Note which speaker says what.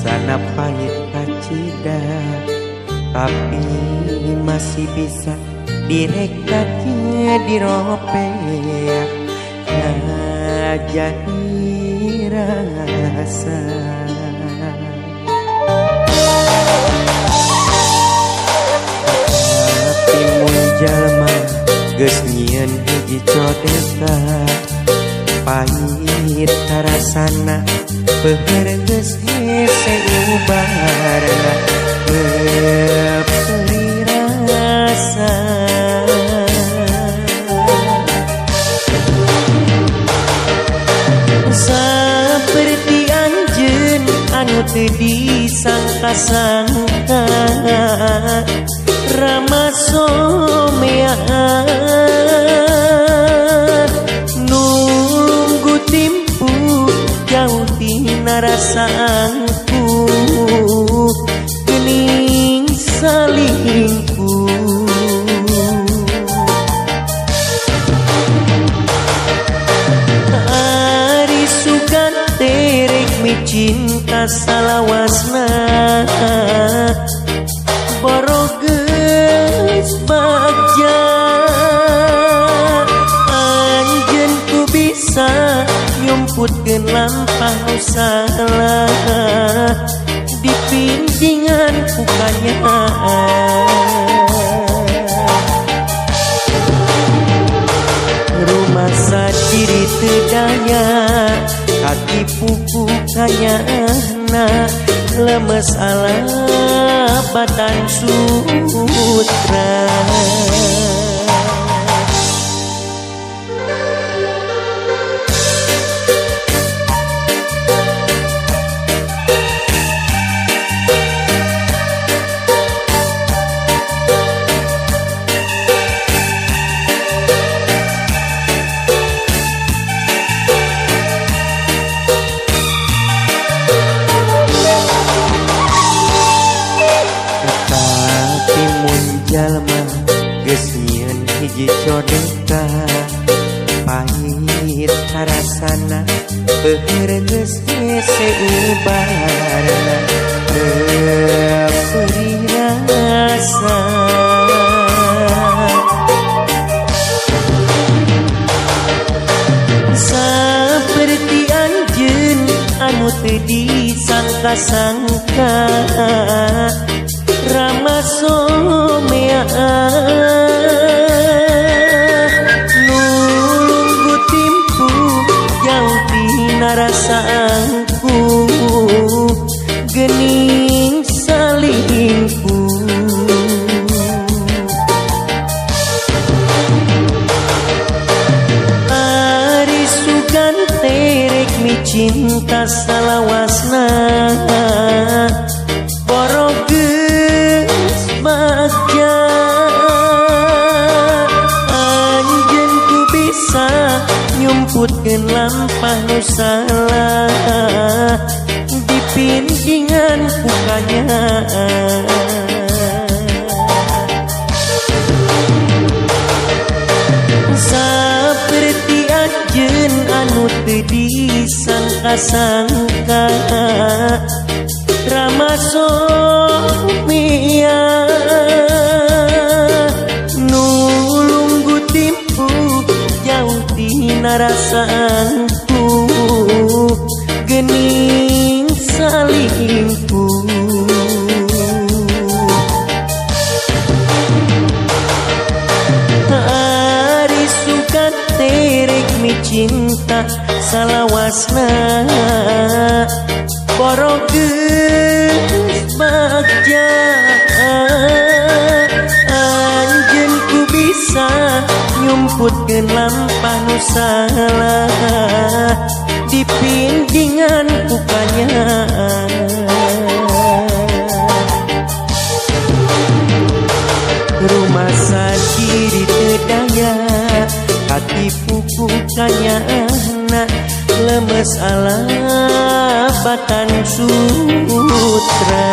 Speaker 1: Rasana pahit kacida, tapi masih bisa direkatnya diropea jadi rasa. Tapi mun jalma geus nyieun hiji codeka, pahit karasana peuheur geus hese ubarna meuperi rasa. Saperti anjeun anu teu disangka-sangka, ramah somean nunggu timpu jauh tina rasaanku geuning salingku. Ari sugan terek micinta salawasna, borogeus bagja anjeun ku bisa nyumputkeun lampah nu salah dipindingan ku kanyaan. Rumasa diri teu daya katipu ku kanyaahna, lemes ala batan sutra. Jalma geus nyieun hiji codeka, pahit karasana peuheur geus hese ubarna meuperi rasa. Saperti anjeun anu teu disangka-sangka, ramah somean nunggu timpu jauh tina rasaanku geuning salingku. Ari sugan terek micinta salawasna, borogeus bagja anjeun ku bisa nyumputkeun lampah nu salah dipindingan ku kanyaan. Saperti anjeun anu teu disangka-sangka, ramah somea nulunggu timpu jauh tina rasaanku geuning salingku. Ari sugan terek micinta salawasna, borogeus bagja anjeun ku bisa nyumputkeun lampah nu salah dipindingan ku kanyaan. Rumasa diri teu daya katipu ku kanyaahna, lemes ala batan sutra.